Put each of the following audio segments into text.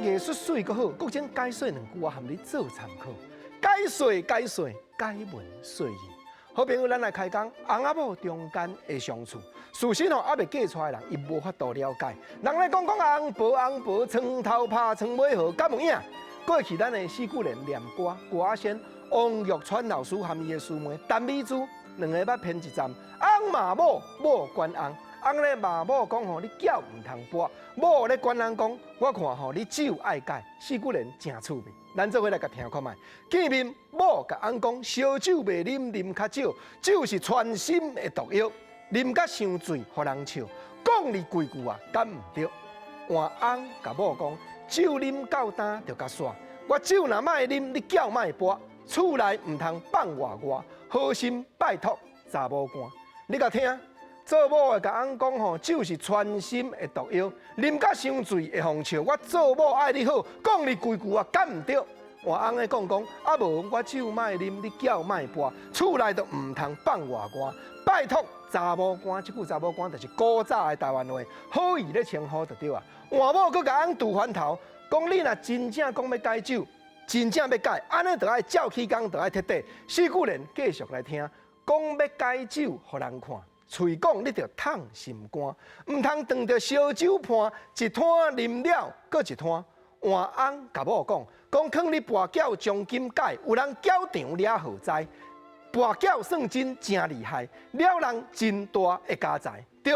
藝術媠閣好，國珍解說兩句我含你做參考。解說解說解文說字。好朋友，咱來開講，翁仔某中間的相處，事實吼，猶未嫁出來的人，伊無法度了解。人咧講講翁婆翁婆，床頭拍床尾和，敢有影？過去咱的四句聯念歌，歌仔仙王玉川老師含伊的師妹陳美珠，兩个捌編一站，翁罵某，某管翁。翁咧罵某講吼，你轎毋通跋；某咧管翁講，我看吼你酒愛戒。四句聯誠趣味，咱做伙來共聽看覓。見面某共翁講，燒酒袂啉，啉較少，酒是傳心的毒藥，啉甲傷醉，予人笑。講你規句啊，敢毋對？換翁共某講，酒啉到今就共煞，我酒若莫啉，你轎莫跋，厝內毋通放外外，好心拜託查某肝。你共聽。做某的共翁講吼，酒是傳心的毒藥，啉甲傷醉會予笑。我做某愛你好，講你規句啊，敢毋對？換翁咧講講，啊無我酒莫啉，你轎莫跋，厝內就毋通放外外，拜託查某肝。這句查某肝就是古早的台灣話，好意咧稱呼就對啊。換某閣共翁拄翻頭，講你若真正講欲戒酒，真正欲戒，按呢就愛照起工，就愛徹底。四句聯繼續來聽，講欲戒酒，予人看。喙講你著迵心肝，毋通當著燒酒伴，一攤啉了，閣一攤。換翁共某講，講囥你跋筊將金解，有人攪場掠好災，跋筊算真誠厲害，了人真大的家財。對，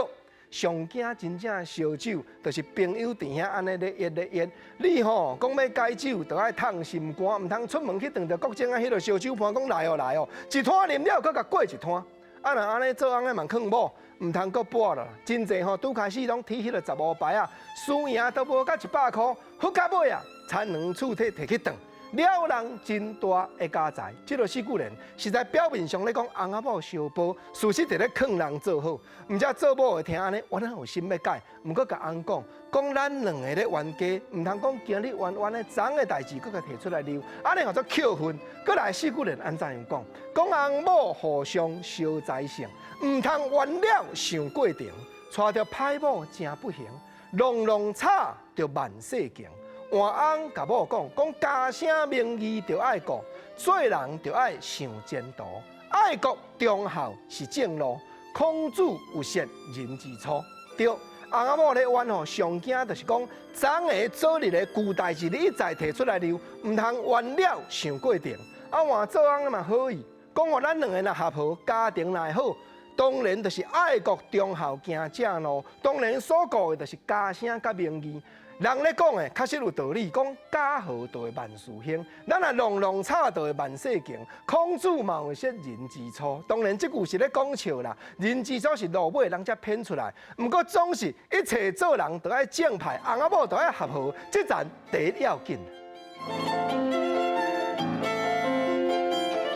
上驚真正燒酒，就是朋友佇遐按呢咧噎咧噎。你吼講欲戒酒，就愛迵心肝，毋通出門去撞著國珍啊，彼个燒酒伴講來哦來哦，一攤啉了，閣共過一攤。啊，若按呢做翁的嘛勸某，毋通閣跋啦。真濟吼，拄開始攏提彼个15牌仔，輸贏都無到100箍，好到尾啊，田卵厝體提去當，了人真大的家財。這个四句聯實在表面上咧講翁仔某相報，事實佇咧勸人做好。毋知做某的聽按呢，原來有心欲改，毋過共翁講，講咱兩个咧冤家，毋通講今日冤冤的，昨的代誌閣共提出來溜，按呢號做扣分。閣來四句聯按怎樣講？講翁某互相相在性，毋通冤了想過程，娶著歹某誠不幸，弄弄吵就萬世情。換翁共某講，講家聲名義著愛顧，做人著愛想前途，愛國忠孝是正路。孔子有說人之初，對。翁仔某咧冤吼，上驚就是講，昨个昨日的舊代誌，你一再提出來溜，毋通冤了想過程。啊，換做翁的嘛好意，講吼咱兩个若合和，家庭若會好，當然就是愛國忠孝行正路，當然所顧的就是家聲佮名義。人咧講的確實有道理，講家和就會萬事興，咱若弄弄吵就會萬世情。孔子嘛有說人之初，當然這句是咧講笑啦。人之初是落尾人才編出來，毋過總是一切做人都愛正派，翁仔某都愛合和，這層第一要緊。